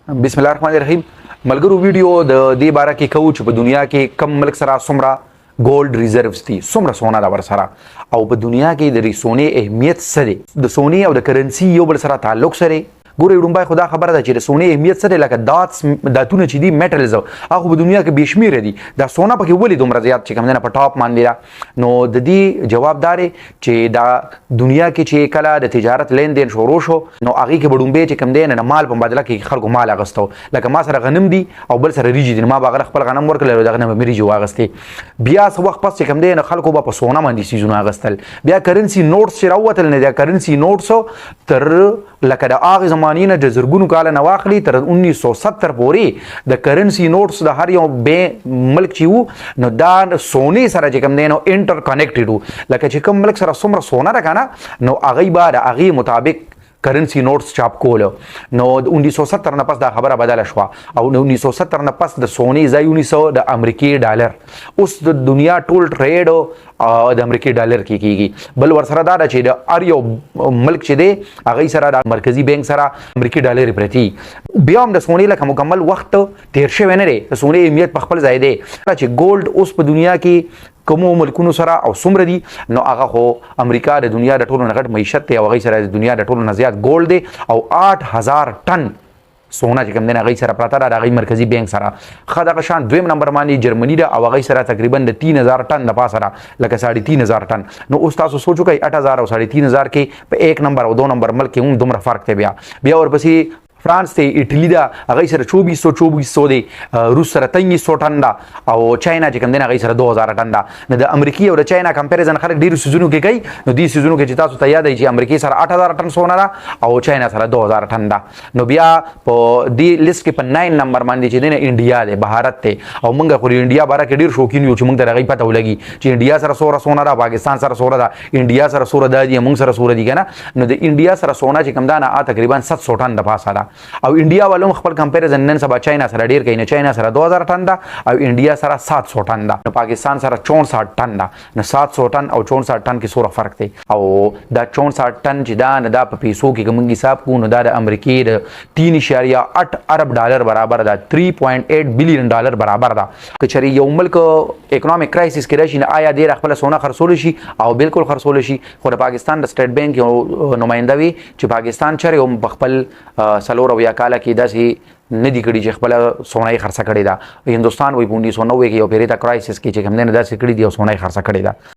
بسم الله الرحمن الرحیم. ملګرو، ویډیو د دې باره کې کوو چې په دنیا کې کم ملک سره څومره gold reserves دي، څومره سونه ده ورسره او په دنیا کې د سونې اهمیت څه دی، د سونې او د کرنسي یو بل سره تعلق سره. ګورې، ړومبی خو دا خبره ده چې د سونې اهمیت څه دی. لکه دات داتونه چې دي، metalls، هغه په دنیا کې بې شمېره دي، دا سونه پکې ولې دومره زیات چې کوم دی نه په ټاپ باندې ده؟ نو د دې جواب دار چې دا دنیا کې چې کله د تجارت لین دین شروع شو، نو هغه کې ړومبی چې کوم دی نه مال په مبادله کې خلکو مال اغستو. لکه ما سره غنم دي او بل سره ریجې دي، ما به هغه خپل غنم ورکړل او دغه نه به مې ریجې واغستې. بیا څه وخت پس چې کوم دی نه خلکو به په سونه باندې څیزونه اغستل. بیا currency notes چې راووتل، نه دا currency notes تر لکه د هغې زمانې نه د زرګونو کاله نه واخلي تر 1970 پورې د currency notes د هر یو به ملک چې وو، نو دا سونې سره چې کوم دی نو interconnected وو. لکه چې کوم ملک سره څومره سونه ده که نه، نو هغوی به د هغې مطابق currency notes چاپ کولو. نو د 1970 نه پس دا خبره بدله شوه او د 1970 نه پس د سونې ځای ونیسو د امریکې ډالر. اوس د دنیا ټول trade د امریکې ډالر کې کیږي. بل ورسره دا ده چې د هر یو ملک چې دی هغه سره د مرکزی بانک سره امریکې ډالر پرتی. بیا هم د سونې لکه مکمل وخت تیر شوی نه دی، د سونې اهمیت په خپل ځای دی. چې gold اوس په دنیا کې کومو ملکونو سره او څومره دي، نو هغه خو امریکا د دنیا د ټولو نه غټ معیشت دی او هغه سره د دنیا د ټولو نه زیات gold دی او 8000 ټن سونه چې کوم دی هغه سره پراته ده د هغې مرکزی بانک سره. ښه، دغه شان دویم نمبر باندې جرمني ده او هغه سره تقریبا د 3000 ټن د پاسه ده، لکه 3500 ټن. نو اوس تاسو سوچ وکړئ، 8000 او 3500 کې په 1 نمبر او 2 نمبر ملک کې هم دومره فرق دی. بیا ورپسې فرانس ته، اټلی ده، هغه سره 2400 2400 دی، روس سره 2300 ټن ده او چاینا چې کوم دی هغه سره 2000 ټن ده. نو د امریکای او د چاینا comparison خلک ډیرو سیزونو کې کوي. نو دې سیزونو کې چې تاسو ته یاد دی چې امریکای سره 8000 ټن سونه ده او چاینا سره 2000 ټن ده. نو بیا په دې لیست کې په 9 نمبر باندې چې دی نه انډیا دی، بهارت دی. او موږ خو انډیا باره کې ډیر شوقین یو چې موږ ته هغې پته ولګي چې انډیا سره څومره سونه ده، پاکستان سره څومره ده، انډیا سره څومره ده دي، موږ سره څومره دي که نه. نو د انډیا سره سونه چې کوم ده نه تقریبا 700 ټن د پاسه ده او انډیا والو خپل comparison نن سبا چاینا سره ډیر کوي. نو چاینا سره 2000 ټن ده او انډیا سره 700 ټن ده، نو پاکستان سره 64 ټن ده. نو 700 ټن او 64 ټن کې څومره فرق دی؟ او دا 64 ټن چې دا نه دا په پیسو کې که موږ حساب کوو، نو دا د امریکې د 3.8 ارب ډالر برابر ده، 3.8 billion dollar برابر ده. که چېرې یو ملک economic crisis کې راشي، نو آیا ډېر خپله سونه خرڅولی شي؟ او بالکل خرڅولی شي. خو د پاکستان د سټیټ بانک یو نماینده وي چې پاکستان چېرې هم په خپل 74 کاله کې داسې نه دي کړي چې خپله سونه یې خرڅه کړې ده. هندوستان وایي په 1990 کې یو پیری ته crisis کې چې کوم دی نه داسې کړي دي او سونه یې خرڅه کړې ده.